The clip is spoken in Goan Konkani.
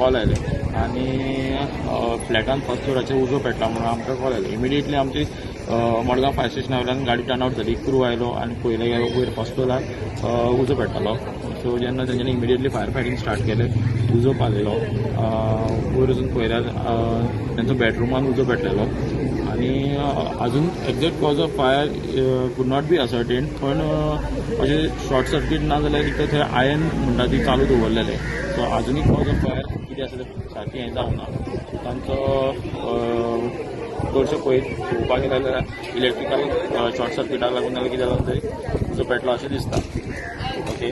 कॉल आयले आनी फ्लॅटान फर्स्ट फ्लोराचेर उजो पेटला म्हणून आमकां कॉल आयलो. इमिडिएटली आमची मडगांव फायर स्टेशना वयल्यान गाडी टर्न आवट जाली. क्रू आयलो आनी पळयलें गेलो, वयर फर्स्ट फ्लोरार उजो पेट्टालो. सो जेन्ना तेंच्यांनी इमिडिएटली फायर फायटींग स्टार्ट केलें, उजो पालयलो. वयर वचून पळयल्यार तेंचो बेडरुमान उजो पेटलेलो आनी अजून exact cause of fire could not be ascertained, पण अशें शॉर्ट सर्कीट ना जाल्यार कितें थंय आयन म्हणटा ती चालू दवरलेले. सो आजुनूय कॉज ऑफ फायर कितें आसा तें सारकें हें जावना. सो तांचो चडशें पळयत पळोवपाक गेल्यार जाल्यार इलेक्ट्रिकल शॉर्ट सर्किटाक लागून जाल्यार कितें जालें, थंय उजो पेटलो अशें दिसता. ओके.